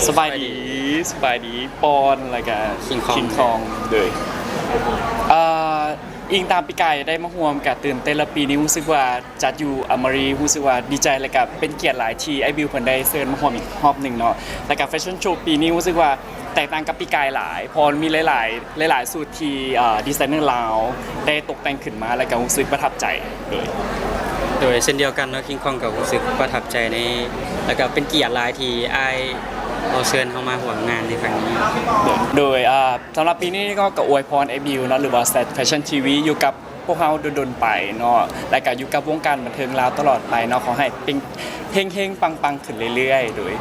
ສະບາຍດີ ສະບາຍດີ ປອນ ແລ້ວກະ ຄິງຄອງ ຄິງຄອງ ໂດຍ ເອີ ອີງຕາມປີກາຍໄດ້ມາຮ່ວມກະຕື່ນເຕັ້ນ ແລ້ວປີນີ້ຮູ້ສຶກວ່າຈັດຢູ່ອາມາຣີ ຮູ້ສຶກວ່າດີໃຈ ແລ້ວກະເປັນກຽດຫຼາຍທີ່ອ້າຍບິວເພິ່ນໄດ້ເຊີນມາຮ່ວມອີກຮອບໜຶ່ງເນາະ ແລ້ວກະແຟຊັ່ນໂຊປີນີ້ຮູ້ສຶກວ່າແຕກຕ່າງກັບປີກາຍຫຼາຍ ເພາະມີຫຼາຍໆ ຫຼາຍໆຊຸດທີ່ ເອີ ດີໄຊເນີລາວໄດ້ຕົກແຕ່ງຂຶ້ນມາ ແລ້ວກະຮູ້ສຶກປະທັບໃຈ ໂດຍ ໂດຍເຊັ່ນດຽວກັນເນາະ ຄິງຄອງກະຮູ້ສຶກປະທັບໃຈໃນ ແລ້ວກະເປັນກຽດຫຼາຍທີ່ອ້າຍເອົາເຊີນເຮົາມາຮ່ວມງານໃນຄັ້ງນີ້ ໂດຍ ເອີ ສຳລັບປີນີ້ກໍ ກໍອວຍພອນອ້າຍບິວເນາະ ຫຼືວ່າ Sad Fashion ທີ ວີ ຢູ່ກັບພວກເຮົາດົນໆໄປເນາະ ແລ້ວກະຢູ່ກັບວົງການບັນເທີງລາວຕະຫຼອດໄປເນາະ ຂໍໃຫ້ເປັນເຮັງໆປັງໆຂຶ້ນເລື້ອຍໆ ໂດຍ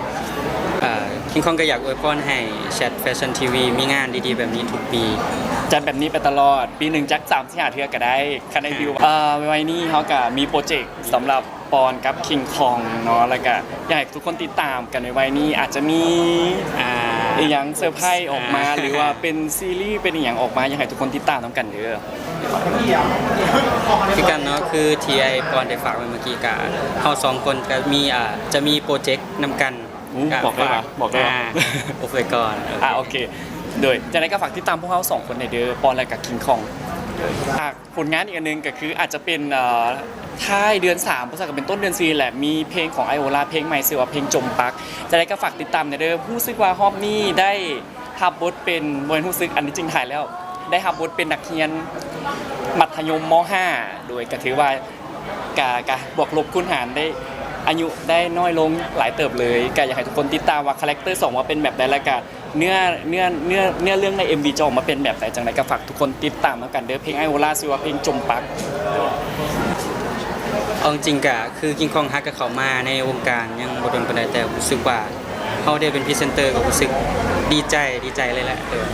ເອີ ຄິງຄອງກໍຢາກອວຍພອນໃຫ້ Sad Fashion ທີ ວີ ມີງານດີໆແບບນີ້ທຸກປີ ຈັດແບບນີ້ໄປຕະຫຼອດ ປີໜຶ່ງຈັກສາມສີ່ຫ້າເທື່ອກໍໄດ້ ຄັນໄດ້ ເອີ ໄວໆນີ້ເຮົາກໍມີໂປຣເຈັກສຳລັບ ປອນກັບຄິງຄອງເນາະ ແລ້ວກະຢາກໃຫ້ທຸກຄົນຕິດຕາມກັນໄວໆນີ້ ອາດຈະມີ ອ່າ ອີ່ຫຍັງເຊີໄພອອກມາ ອ່າ ຫຼືວ່າເປັນຊີຣີ ເປັນອີ່ຫຍັງອອກມາ ຢາກໃຫ້ທຸກຄົນຕິດຕາມນຳກັນເດີ້ ຄືກັນເນາະ ຄືທີ່ອ້າຍປອນໄດ້ຝາກໄວ້ເມື່ອກີ້ ກະເຮົາສອງຄົນກະມີ ອ່າ ຈະມີໂປຣເຈັກນຳກັນ ອືມ ກະ ບອກໄດ້ຫວາ? ບອກໄດ້ຫວາ? ອ່າ ອຸບໄວ້ກ່ອນ ໂອເຄ ອ່າ ໂອເຄ ໂດຍ ຈັ່ງໃດກໍຝາກຕິດຕາມພວກເຮົາສອງຄົນແດ່ເດີ້ ປອນ ແລ້ວກະຄິງຄອງ ໂດຍ ຝາກ ຜົນງານອີກອັນໜຶ່ງກໍຄືອາດຈະເປັນ ເອີ ທ້າຍເດືອນສາມ ບໍ່ຊັ້ນກໍເປັນຕົ້ນເດືອນສີ່ແຫຼະ ມີເພງຂອງອ້າຍໂອລາ ເພງໃໝ່ຊື່ວ່າເພງຈົມປັກ ຈັ່ງໃດກໍຝາກຕິດຕາມແດ່ເດີ້ ຮູ້ສຶກວ່າຮອບນີ້ໄດ້ຮັບບົດເປັນ ບໍ່ແມ່ນຮູ້ສຶກ ອັນນີ້ຈິງຖ່າຍແລ້ວ ໄດ້ຮັບບົດເປັນນັກຮຽນມັດທະຍົມ ມໍຫ້າ ໂດຍກໍຖືວ່າ ກະ ກະບວກລົບຄູນຫານໄດ້ ອາຍຸໄດ້ນ້ອຍລົງຫຼາຍເຕີບເລີຍ ກະຢາກໃຫ້ທຸກຄົນຕິດຕາມວ່າຄາແຣັກເຕີສອງອອກມາເປັນແບບໃດ ແລ້ວກະ ເນື້ອ ເນື້ອ ເນື້ອ ເນື້ອເລື່ອງໃນເອັມວີຈະອອກມາເປັນແບບໃດ ຈັ່ງໃດກໍຝາກທຸກຄົນຕິດຕາມນຳກັນເດີ້ ເພງອ້າຍໂອລາຊື່ວ່າເພງຈົມປັກ ເອົາຈິງໆກະຄືຄິງຄອງຮັກກະເຂົ້າມາໃນວົງການຍັງບໍ່ດົນປານໃດ ແຕ່ຮູ້ສຶກວ່າເຮົາໄດ້ເປັນພຣີເຊັນເຕີກໍຮູ້ສຶກດີໃຈ ດີໃຈເລີຍແຫຼະ ໂດຍ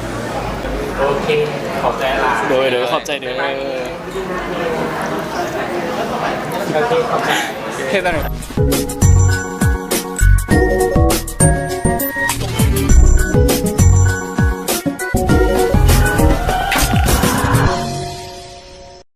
ໂອເຄ ຂອບໃຈຫຼາຍ ໂດຍ ໂດຍ ຂອບໃຈເດີ້ ໂອເຄ ຂອບໃຈ ເຮັດອັນນີ້